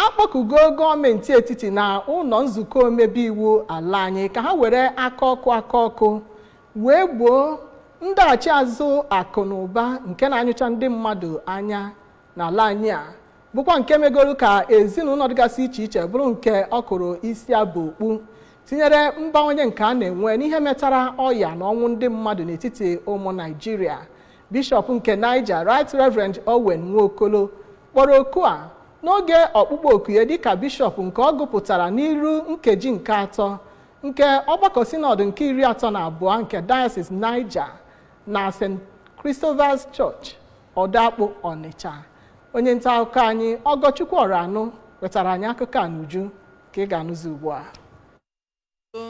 Akpọkugo gọọmenti etiti na ụlọ nzukọ omebe iwu ala anyị ka ha were aka ọkụ aka ọkụ wee gboo ndaghachi azụ akụ na ụba nke na-anyụcha ndị mmadụ anya n'ala anyị a, bụkwa nke megoro ka ezinụlọ dịgasị iche iche bụrụ nke ọ kụrụ isi abụ okpu, tinyere mbawanye nke a na-enwe n'ihe metara ọya na ọnwụ ndị mmadụ n'etiti ụmụ Naijiria. Bishọp nke Niger, Right Reverend Owen Nwokolo, kpọrọ oku a n'oge ọkpụkpọ oku ya dịka bishọp nke ọ gụpụtara n'iru nkeji nke atọ nke ọgbakọ sinọd nke 32 nke Diocese Niger na St. Christopher's Church, Ọdakpụ, Ọnịcha. Onye nta akụkọ anyị, Ọgọchukwu Ọranụ, wetara anyị akụkọ a n'uju ka ị ga-anụzi ugbu a.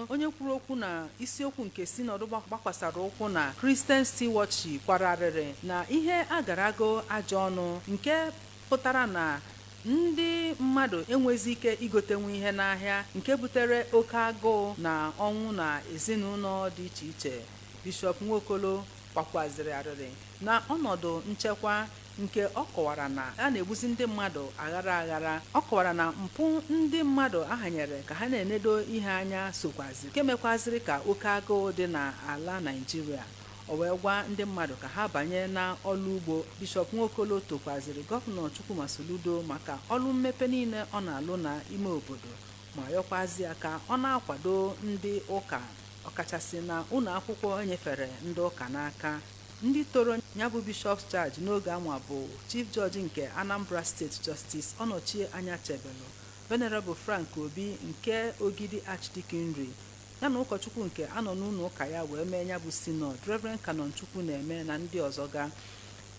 Onye kwuru okwu na isiokwu nke sinọdụ gbakwasara ụkwụ na Christian Stewardship kwararịrị na ihe agarago ajọ ọnụ, nke pụtara na ndị mmadụ enwezi ike igotenwu ihe n'ahịa, nke butere oke agụụ na ọnwụ na ezinụlọ dị iche iche. Bishọp Nwokolo kwakwaziri arịrị na ọnọdụ nchekwa, nke ọ kọwara na a na-egbuzi ndị mmadụ aghara aghara. Ọ kọwara na mpụ ndị mmadụ ahanyere ka ha na-enedo ihe anya sokwazi nke mekwaziri ka oke agụụ dị n'ala Naijiria. O wee gwa ndị mmadụ ka ha banye na ọlụ ugbo. Bishọp Nwokolo tokwaziri Gọvanọ Chukwuma Soludo maka ọlụ mmepe niile ọ na-alụ n'ime obodo, ma yọkwazi ya ka ọ na-akwado ndị ụka, ọkachasị na ụlọ akwụkwọ enyefere ndị ụka n'aka. Ndị toro ya bụ Bishop's Charge n'oge anwa bụ Chief Judge nke Anambra Steeti, Justice Ọnọchie Anya Chebelu, Venerable Frank Obi nke Ogidi Archdeaconry, ya na ụkọchukwu nke anọ n'ụlọ ụka ya wee mee ya bụ synod, Reverend Canon Chukwu na-eme, na ndị ọzọ ga.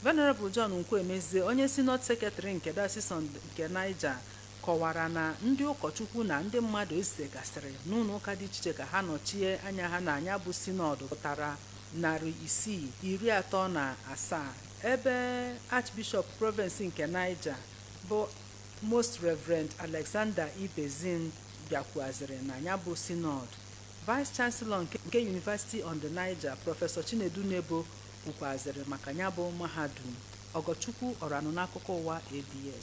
Venerable John Nkwuemezie, onye synod secretary nke Diocese nke Niger, kọwara na ndị ụkọchukwu na ndị mmadụ ezitegasịrị n'ụlọ ụka dị iche iche ka ha nọchie anya ha na anya bụ synod pụtara 637, ebe Archbishop Province nke Niger bụ Most Reverend Alexander Ibezim bịakwaziri na ya bụ synod. Vice Chancellor nke University on the Niger, Prọfesọ Chinedu Nebo, kwukwaziri maka ya bụ mahadum. Ọgọchukwu Ọranụ n'akụkọ ụwa ABS.